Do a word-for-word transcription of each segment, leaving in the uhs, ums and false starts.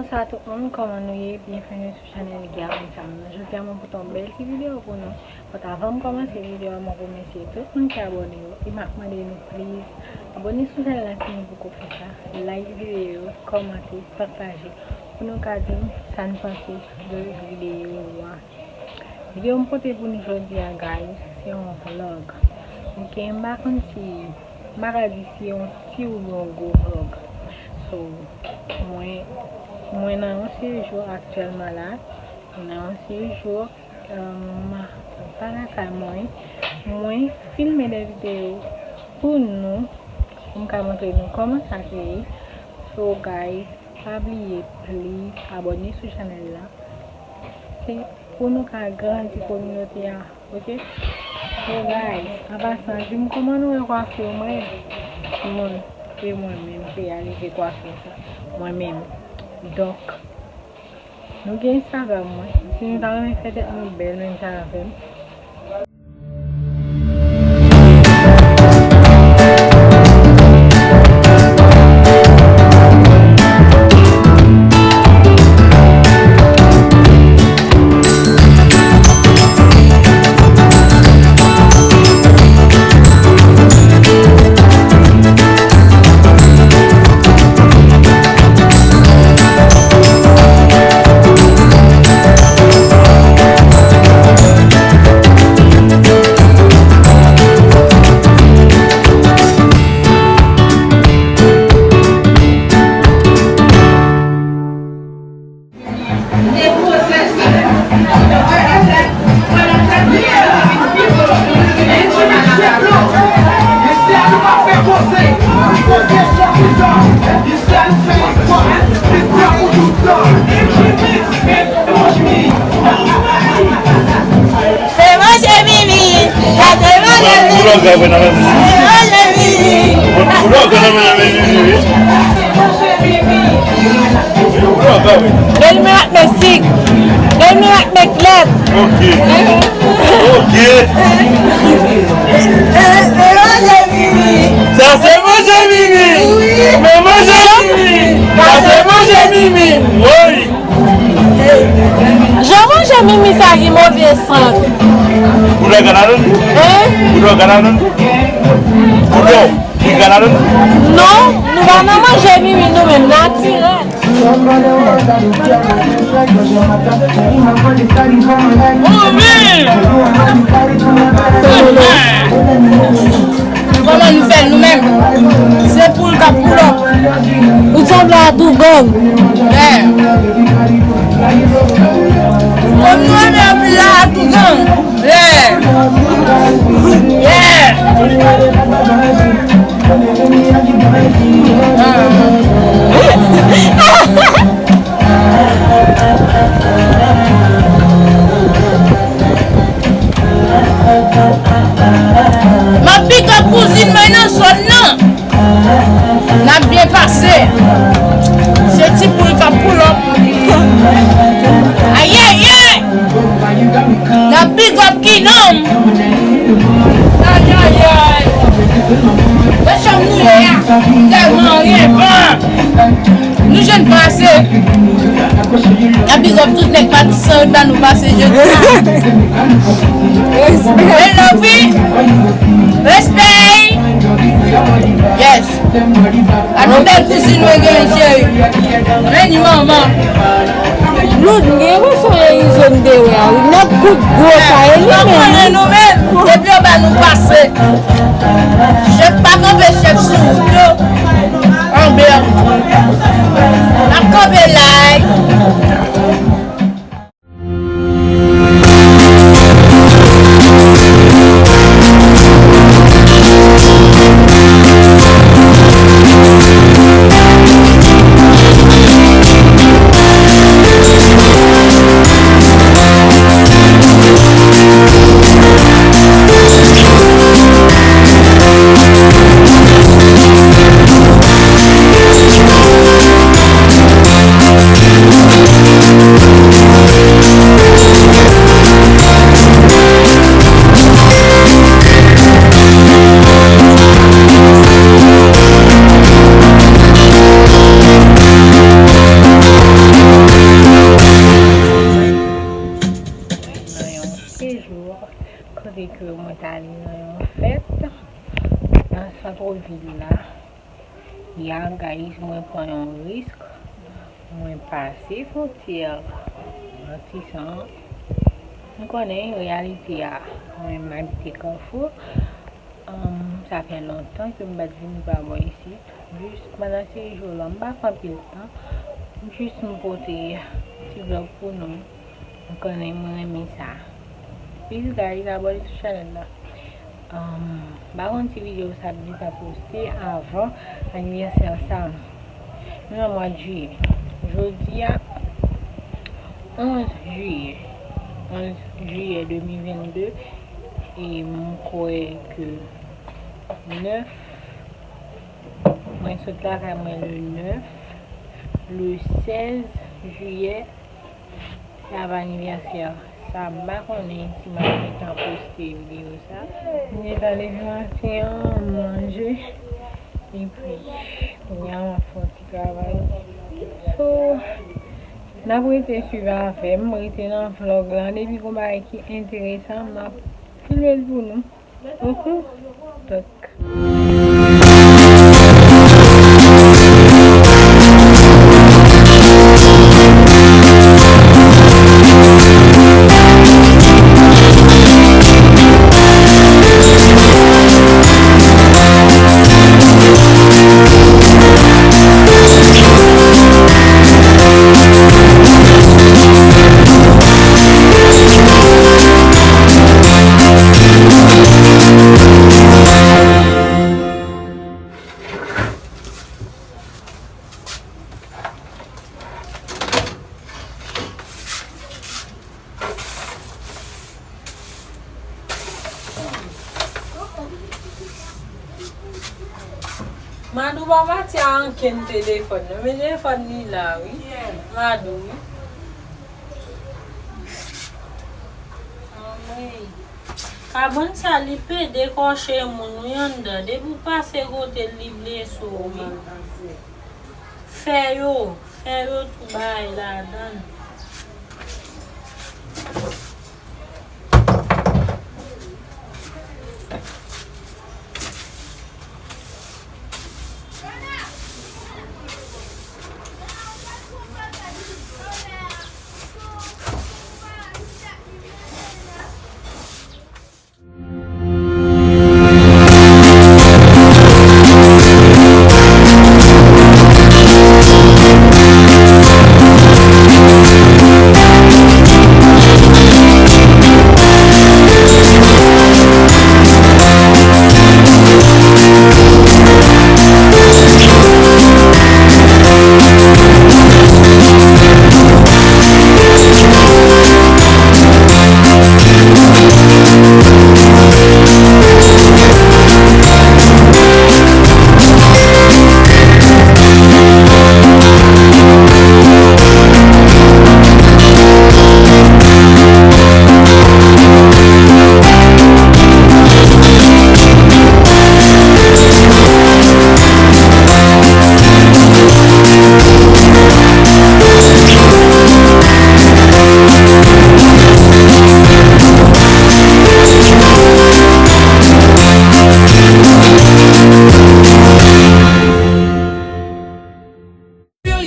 Sa tout moun, kòman nou ye? Byenveni sou chanèl Gaby Sam nan. Jodi a mwen pote yon bèl ti videyo pou nou. But avan m kòmanse videyo a, mwen remèsye tout moun ki abòne yo. E m ap mande nou please abòne sou chanèl la si nou poko fè sa. Like videyo, kòmante, pataje pou nou ka di m sa n panse de videyo a. Videyo m pote pou nou jodi a, guys, se yon vlog. Ok, m pa konn si, m pa ka di si yon ti oubyen yon gwo vlog. So, mwen, mwen nan yon sejou aktyèlman la. Mwen nan yon sejou, um, pa lakay mwen. Mwen filme de videyo pou nou, pou m ka montre nou kòman sa te ye. So, guys, pa bliye, please, abòne sou chanèl la. Se pou nou ka agrandi kominote a, ok? So, guys, an pasan, di m kòman nou wè kwafi mwen? Moun, se mwen menm ki reyalize kwafi sa. Mwen menm. Donk, nou gen Instagram mwen. Si nou ta renmen fè tèt nou bèl menm jan avè m, Se manje Mimi. Sa se manje Mimi. Koulè w gade nan men Mimi. Se manje Mimi. Koulè w gade nan men Mimi, wi. Koulè w gade. Dèlmen ak Meksik. Dèlmen ak Meklèt. Ok. Ok. Se manje Mimi. Sa se manje Mimi. Wi. Men manje Mimi. Sa se manje Mimi. Wi. Jan manje Mimi sa gen move sant. Koulè ganadan? Hein? Koulè ganadan? Koulè, li ganadan? Non, nou pa nan manje Mimi nou menm, natirèl. Oh, man! Kòman nou fè l nou menm? Se poul k ap pull up. Ou sanble a Tougang. Yeah. Kòm nou renmen anpil la a Tougang. Yeah. Yeah. M ap big up kouzin mwen nan zòn nan. N ap byen pase. Se ti poul k ap pull up. Ayayay! N ap big up Kinonm. Ayayay! Wè chanm nou ye a. Tèlman anyen van. Nou jwenn pase. N ap big up tout nèg Matisan yo t ba nou pase jodi a. Respè. Hello, fi. Respè. Yes. A nou bèl kouzin mwen genyen, cheri. Men ni manman. Loud, m gen enpresyon e Izo m te wè a, wi. Nèg kout gwo sa, e li menm, wi. Nou menm, depi anba nou pase. Chèf pa kanpe chèf sou wout yo. Anbè. N ap kanpe la. Ke mwen t ale nan yon fèt nan sant vil la. Ya, guys, mwen pran yon risk. Mwen pase fwontyè Matisan. M konnen reyalite a. Mwen m abite Kafou. Sa fè lontan ke m pa t vin pa bò isit. Jis pandan sejou la, m pa pran anpil tan. Jis m pote ti vlòg pou nou. M konnen mwen renmen sa. Peace, guys, abòne sou chanèl la. M pa konn si videyo sa ap gentan poste avan anivèsè sa. Nou nan mwa jiyè. Jodi a, onz jiyè. Onz jiyè de mil vennde. E m kwè ke nèf, mwen sot lakay mwen le nèf, le sèz jiyè, se ap anivèsè sa. M pa konnen si m ap gentan poste videyo sa. M gentan leve maten an, m manje, epi kounye a m ap fè yon ti travay. So, n ap rete swiv avè m, rete nan vlòg la. Depi gon bagay ki enteresan, m ap filme l pou nou. Oke? Donk. Madou pa pati a ankenn telefòn non, men telefòn li la wi. Madou wi. Anmwey. Kabann sa li pede kòche moun wi anndan. Depi w pase kote l, li vle sou ou wi. Fè yo, fè yo tou bay ladan l.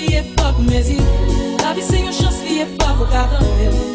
Li e pa pou mezi. Lavi se yon chans, li e pa pou ka tande.